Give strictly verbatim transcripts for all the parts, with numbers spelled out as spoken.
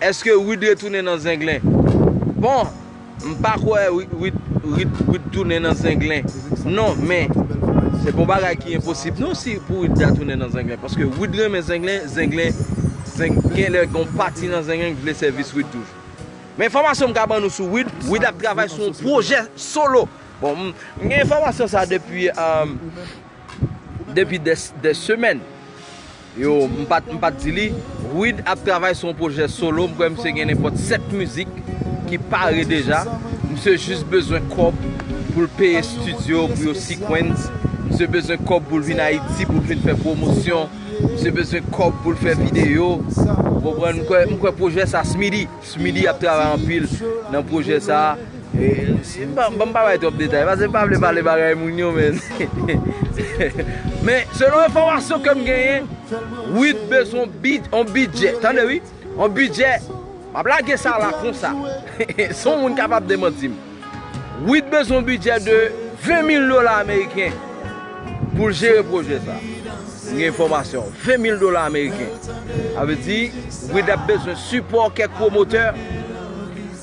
Èske Wid retounen nan Zenglen? Bon, m pa kwè Wid, Wid, Wid, Wid tounen nan Zenglen. Non, men se pa yon bagay ki enposib non si pou Wid ta tounen nan Zenglen. Paske Wid renmen Zenglen, Zenglen, Zeng, gen lè gen yon pati nan Zenglen ki vle sèvis Wid toujou. Men enfòmasyon m ka ban nou sou Wid, Wid ap travay sou yon pwojè solo. Bon, m, m gen enfòmasyon sa depi, um, depi de, de semèn. Yo, m pa t, m pa t di li. Wid ap travay sou yon pwojè solo. M kwè misye gen nenpòt sèt mizik ki pare deja. Misye jis bezwen kòb pou l peye estidyo, pou yo sequence. Misye bezwen kòb pou l vin Ayiti, pou l vin fè pwomosyon. Misye bezwen kòb pou l fè videyo. Ou konprann? M kwè, m kwè pwojè sa, Smitty, Smitty ap travay anpil nan pwojè sa. E, si m pa, m pa bay twòp detay, paske m pa vle pale bagay moun yo, men. Men, selon enfòmasyon ke m genyen, Wid bezwen bi, yon bidjè. Tande, wi. Yon bidjè. M ap lage sa la konsa. Si yon moun kapab demanti m. Wid bezwen yon bidjè de ven mil dola ameriken pou l jere pwojè sa. M gen enfòmasyon. Ven mil dola ameriken. Sa vle di, Wid ap bezwen sipò kèk pwomotè.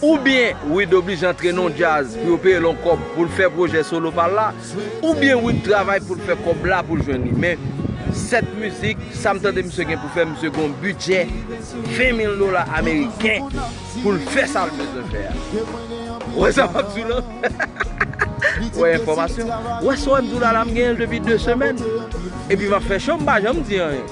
Oubyen Wid oblije antre nan yon djaz pou yo peye l yon kòb pou l fè pwojè solo pa l la, oubyen Wid travay pou l fè kòb la pou l jwenn li. Men, sèt mizik, sa m tande misye gen pou fè, misye gen yon bidjè ven mil dola ameriken pou l fè sa l bezwen fè a. Ou wè sa m ap di w la? Ou wè enfòmasyon? Ou wè sa w wè m di w la, la m genyen l depi de semèn. Epi m ap fè cho, m pa janm di anyen.